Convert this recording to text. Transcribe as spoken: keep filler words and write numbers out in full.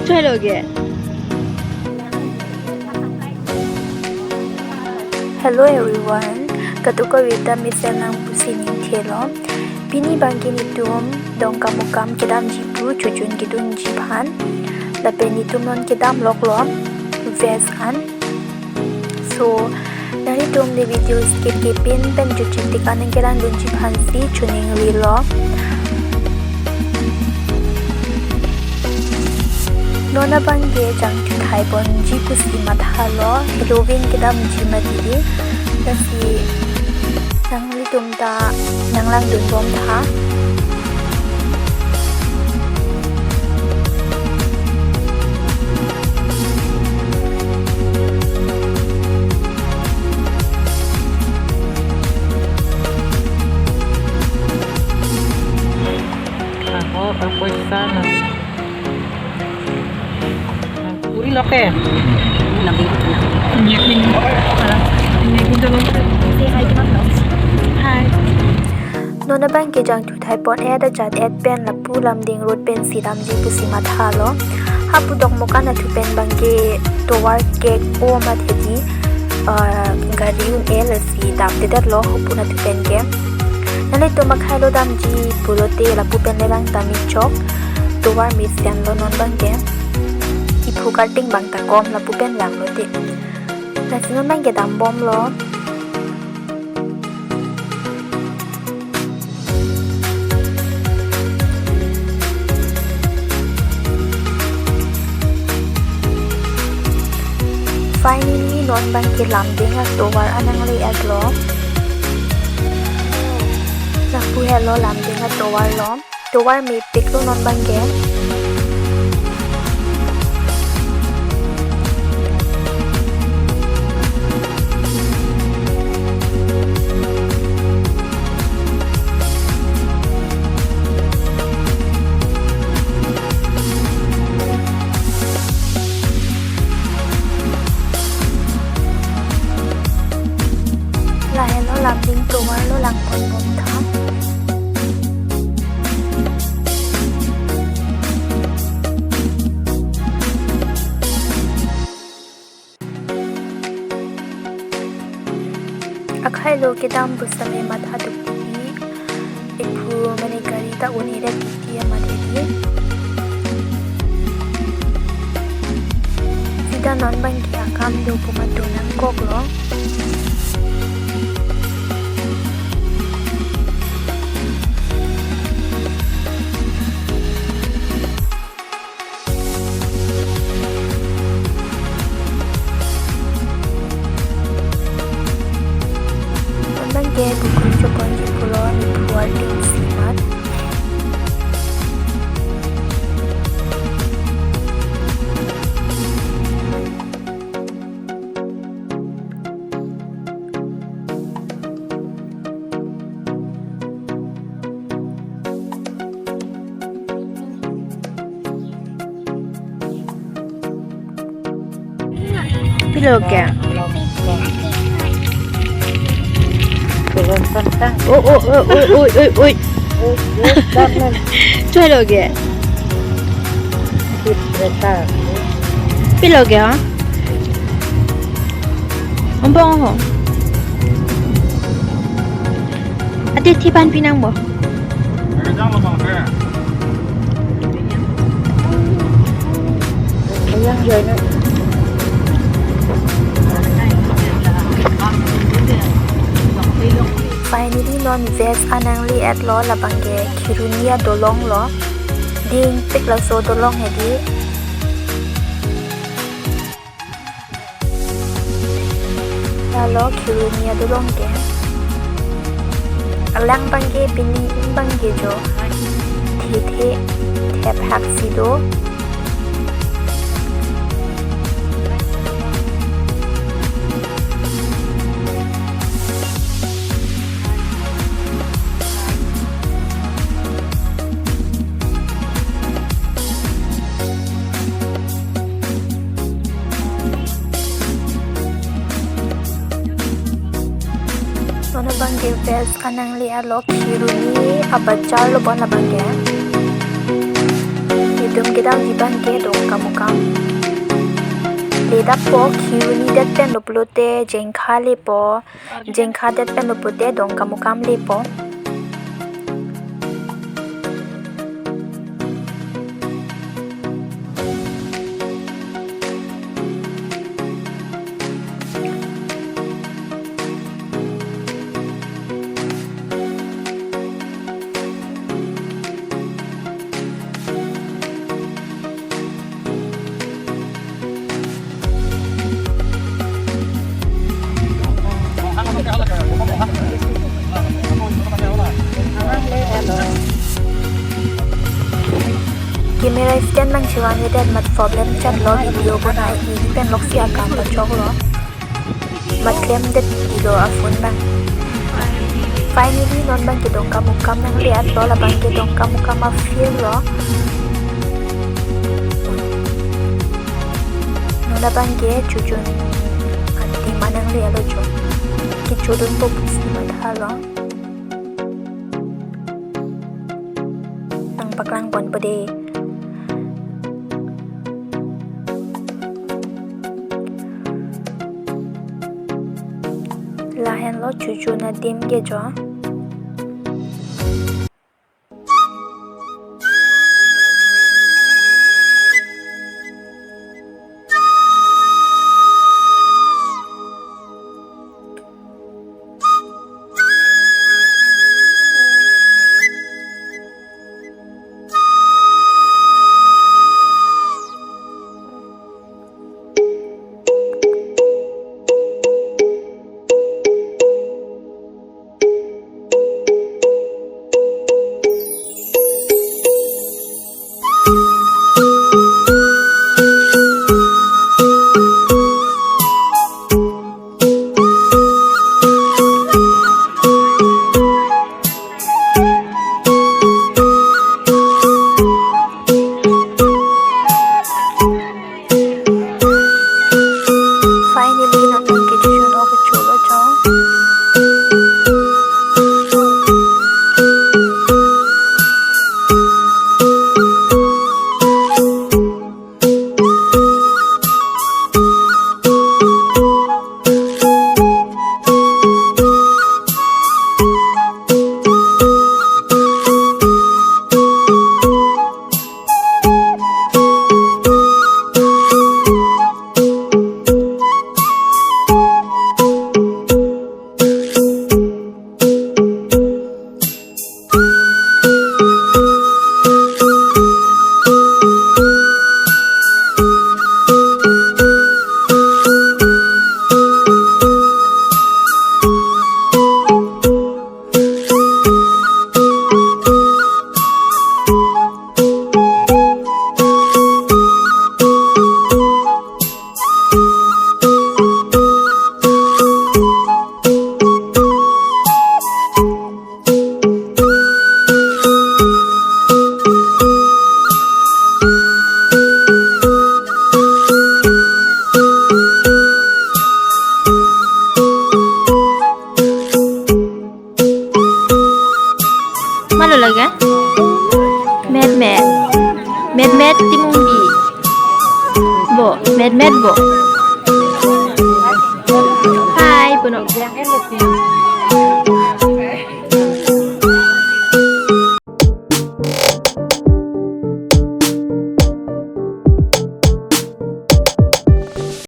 Chalo ke. Hello everyone, kadokave ta mesen nang pusi ningthelo. Pini abangke netum Dongkamukam kedamji pu chojun kedunji aphan. Lapen netum non kedam loklo veg an. So, nanglitum ne video skip kepin pen jutji tik an nangkelangdunji aphansi choningrilo. Non abangke jangthu thaiponji pusi mathalo, Halloween kedamji mati di. Lasi nanglitum ta nanglangdunbom tha. Ako, ako isa na. Puri loke. Nabing. Nyakin. Nyakin to. Say hi to my vlogs. Hi. Non abangke jangthu thaipon-et ajat-et pen lapu Lumding Road pensi damji pusi mathalo. Hapu Dokmoka nathu pen abangke tovar cake o mathedi, uh, gari un-e lasi damdedetlo hapu nathu pen ke. Nanglitum akhailo damji pulote lapu pen le vangtame chok. Tovar mesen lo non abangke. Iphu karting abang ta kom lapu pen vanglote. Lasi non abangke dambomlo. Finally, non abangke Lumding atovar an nangle-etlo. Lapu helo Lumding atovar lo. Tovar mepiklo non abangke. Lahelo Lumding tovar lo, langponbom tha. Akhailo kedam pusitame matha dukdepi. Iphu mane gari ta un-e ra titi amat hedi. Sita non abangke akam do pu mato nangkoklo. Non abangke bukun chopon ji pulo, nephu arting si amat. Pilo ke? Oh, oh, oh, oi, oi, oi, oi. Chalo ke? Pilo ke, ha? Ompong ho. Ate thi pan pinang bo. Finally, non veg an nangle-etlo, labangke Kheroni adolong lo. Dingpik laso adolong hedi. Lalo Kheroni adolong ke. Alang abangke pini abangke jo thethe thephak si do. Non abangke veg an nangle-etlo, Kheroni abazar lo bon labangke. Dum kedamji abangke Dongkamukam. Ledappo, khihni det pen lo pulote Jengkha lepo. Jengkha det pen lo pulote Dongkamukam lepo. Camera stand abang chevan-edet amat problem chotlo, video bonai-i pen loksi akam pachoklo. Amat klemdet-ilo a-phone abang. Finally, non abangke Dongkamukam nangle-etlo, labangke Dongkamukam a-field lo. Non abangke Chojun adim nangle-etlo jo. Kechodunpo pusi mathalo. Nangpaklangponpo de. Lahenlo Chojun adim ke jo. Finally, non abangke Chojun ok cholo jo. Malo lagi? Met met. Met met timungbi. Bo, met met bo. Hai, puno.